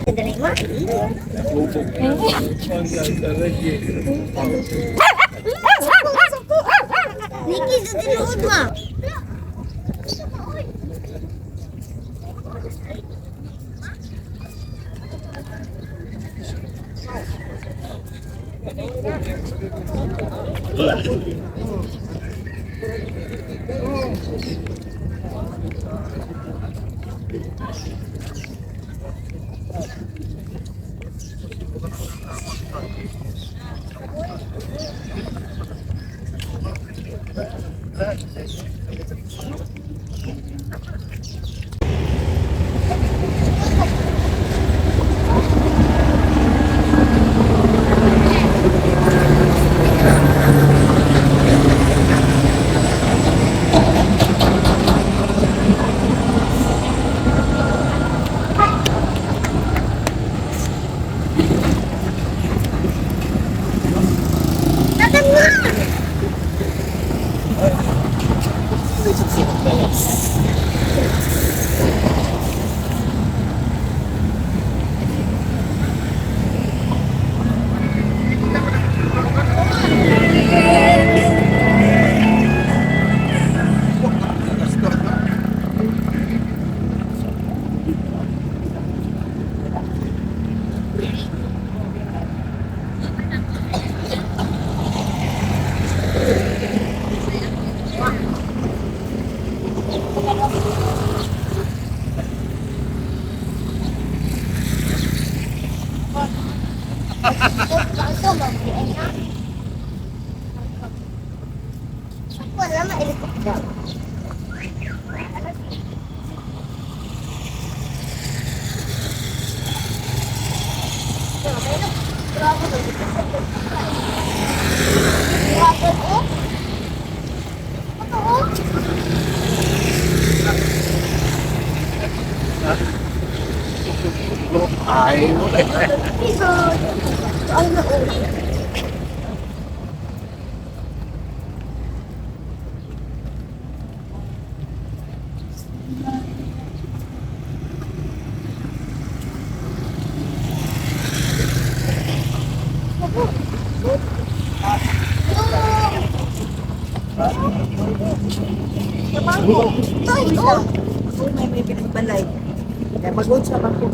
Dali mo. Niki, sa tinuod mo. Tatan mo! Wala ma helicopter. Ay, wala. Ay, na. Ay, oh. May pinagbalay. Kaya mag-on sa bangko.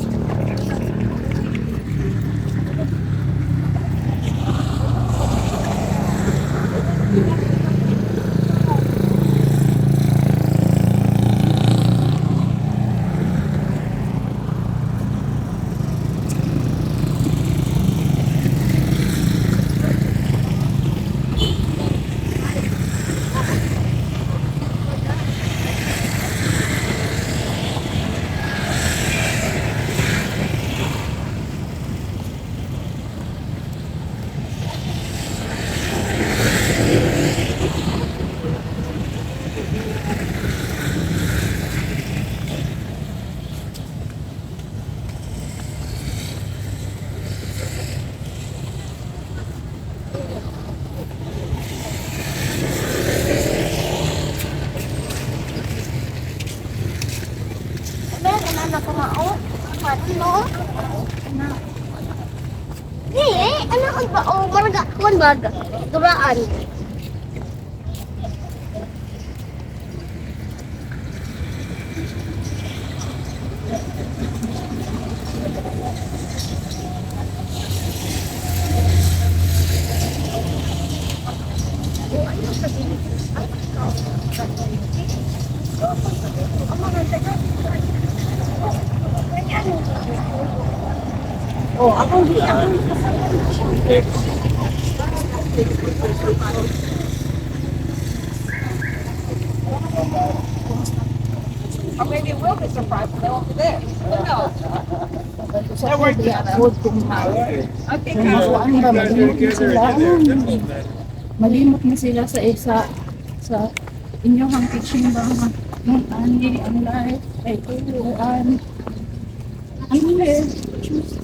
Meron anak ko mao. Ano? Eh, ano ko ba? Oh, marga, kuan ba? Duraan. Oh, ako hindi ako. Or maybe we'll be surprised when they won't be there. Who knows? Sa food kung Okay, Carol. Ano ba, malimot na sila. Malimot na sila sa isa sa inyong teaching ba nga nung ani ang life ay turuan. Ano eh? Choose.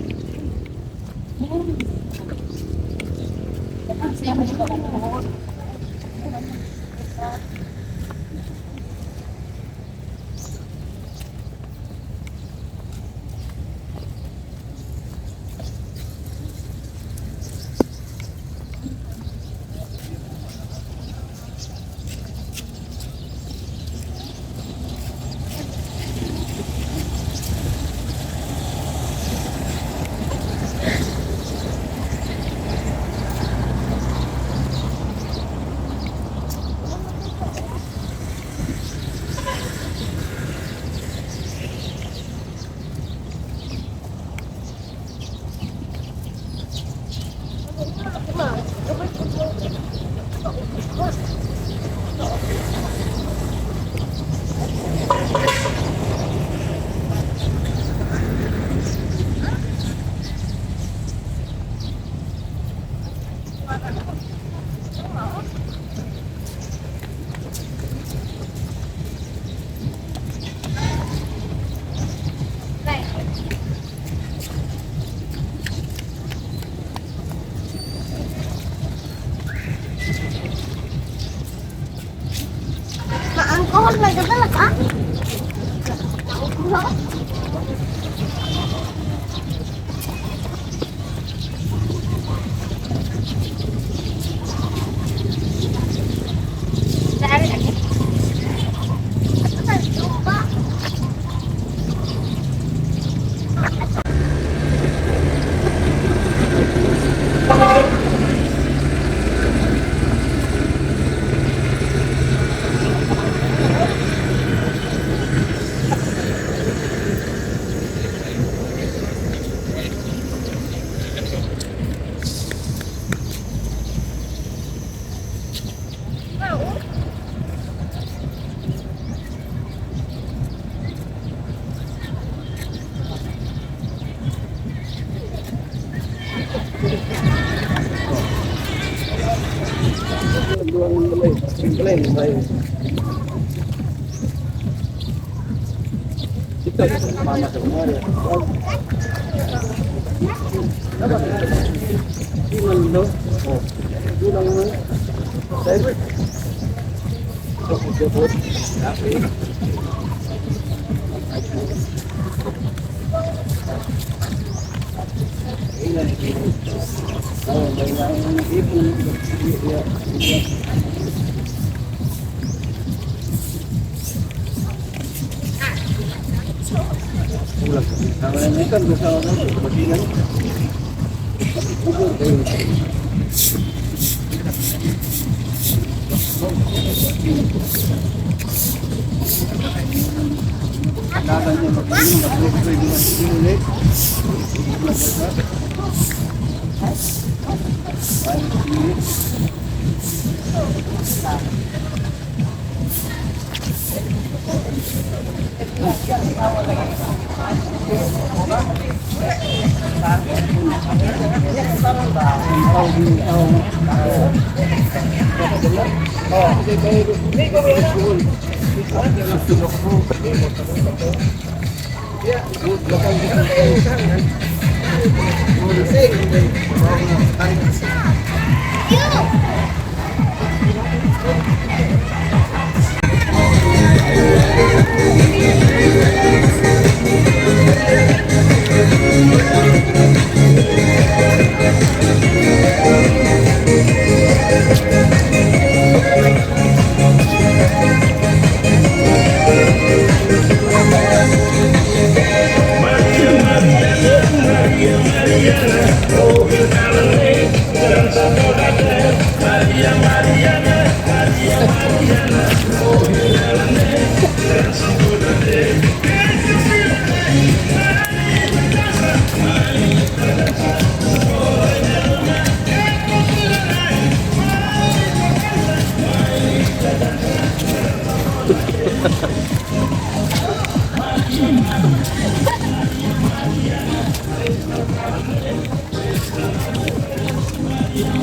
Ang balay. Balay, balay. Dito, mama sa umari. Kulang, no? Oh. Kulang mo. Cyber.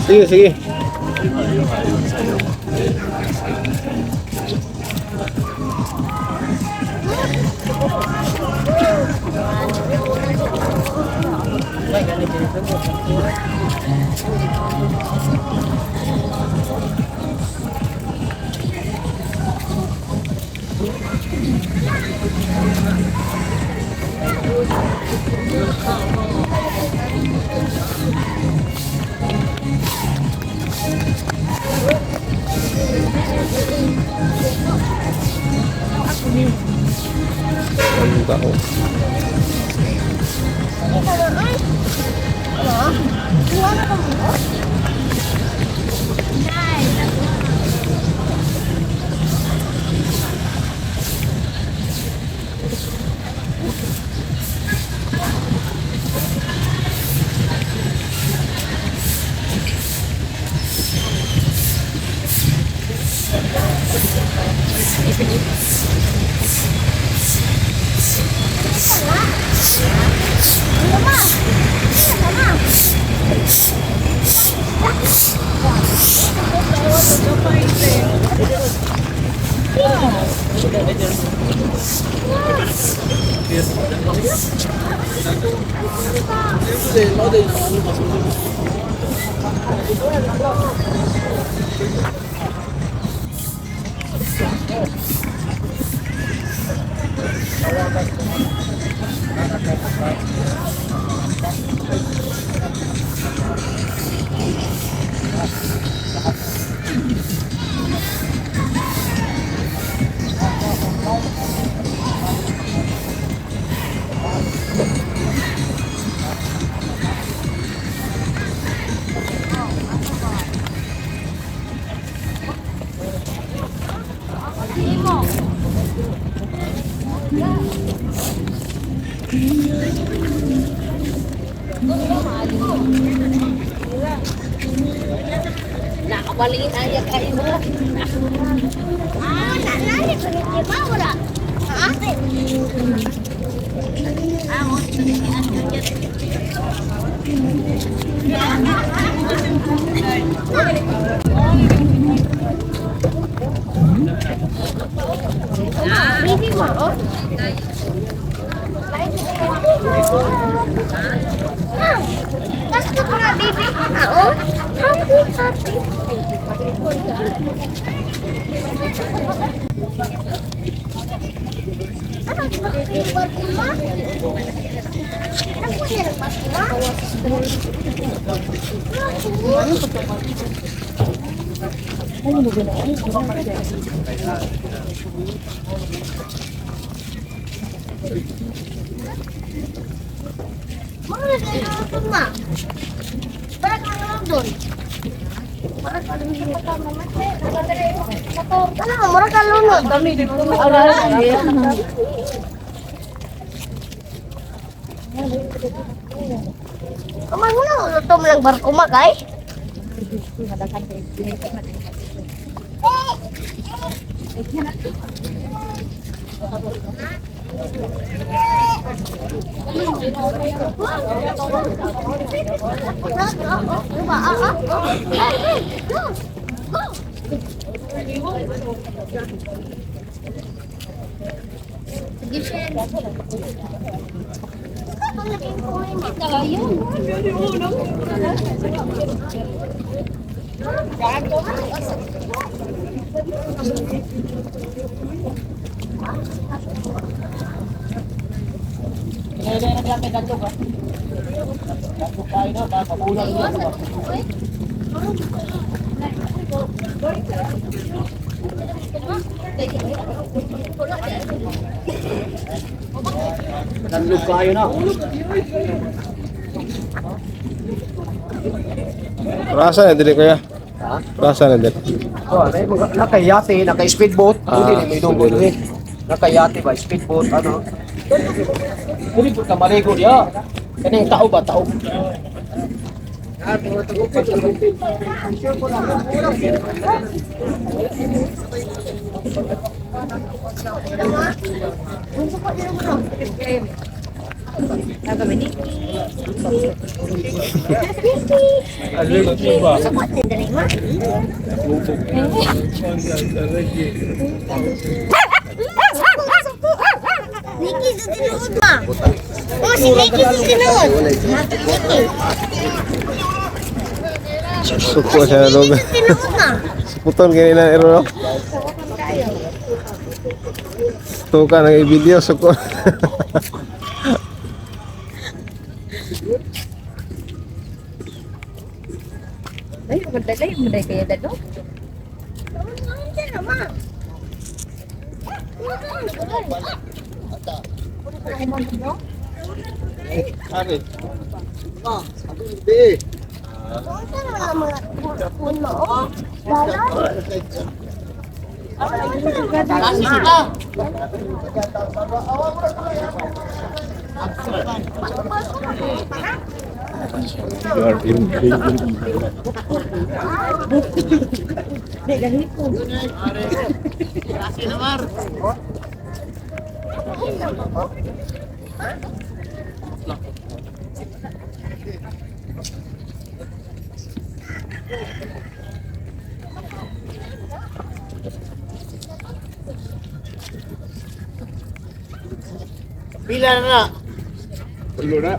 Sige, sige. Ang tao. Nakabaliin aja kayo. Ah, nanay, ba wala? Ha? Ah, mo Baby mo, oh. Tapos ko nga, baby. Ah, oh. Happy, happy. Ano, bakit barko ma? Ano yan, barko ma? Mga nagkakaroon ma. Parang ano doon? Parang ano Ano, mura ka lunod. Kamay mo na, luto mo lang barko ma, kay? Go! Go! Sige, Shen. Tanlog kayo na. Rasa na dili kuya. Ha? Rasa na dili. Oh, may mga nakayate, naka-speedboat. Ah, Hindi ni may dunggo speedboat. eh. Nakayate ba, speedboat ano. Dili pud ka maligo diya. Kaning tao ba tao? Nikki sa tinuod ma. Oh, si Nikki sa tinuod. Nikki. Suko siya na Nikki log. sa tinuod ma. Suputon kanina ero no. Tuka nang i-video suko. Ay, magdalay, magdalay kaya dalo. Ari. Pila na na. Tulo na.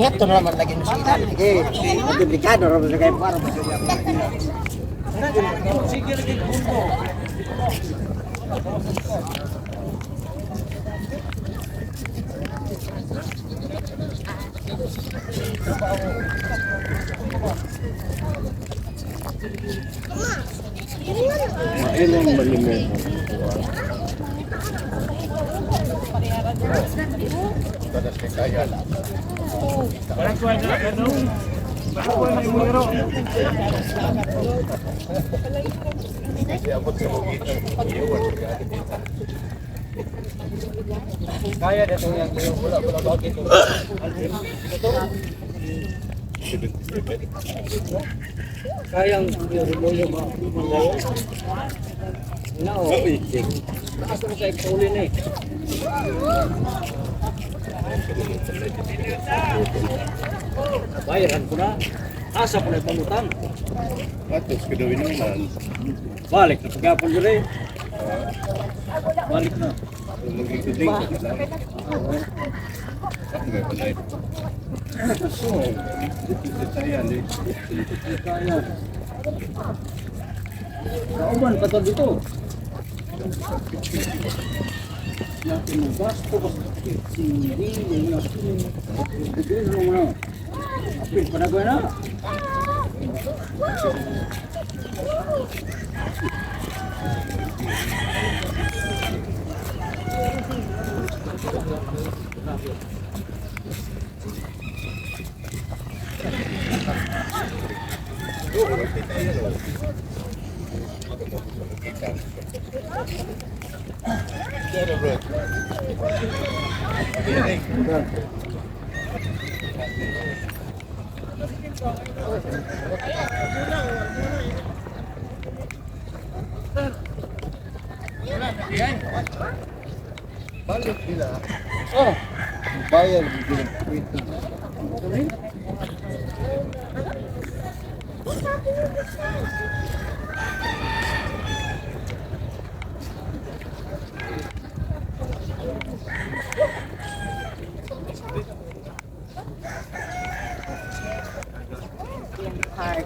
Ingat to naman lagi mo sila. Sige, delikado ra sa kay para. Ilang malimit. Kaya na itong yung wala wala bakit. Kayang remolyo ba? No. Taas mo kay uli na eh. Bayaran ko na. Asa ko na pangutang. Atos kadawin naman. Balik na pagkapon diri. Balik na. Magiging ka lang. Ako may panay. So, dito tayo eh. Kaya. Kauban pa to dito. Natin mo gasto ba? Hindi na. Gobyerno mo na. Apil pa na na. Balik nila. Oh, Bayan ginagkwenta. Park.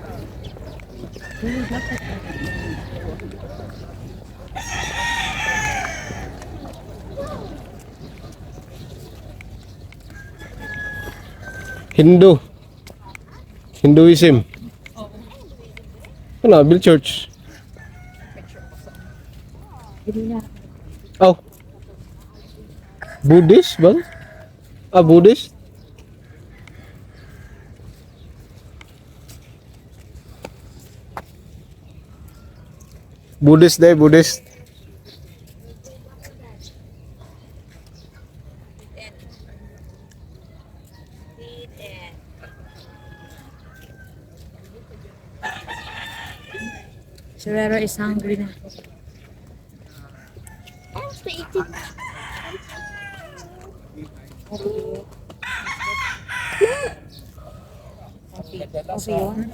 Hindu. Hinduism. Ano, Bill Church. Oh. Buddhist ba? Ah, Buddhist? Buddhist day, Buddhist. Serrero is hungry na. I want to eat it. Okay yun?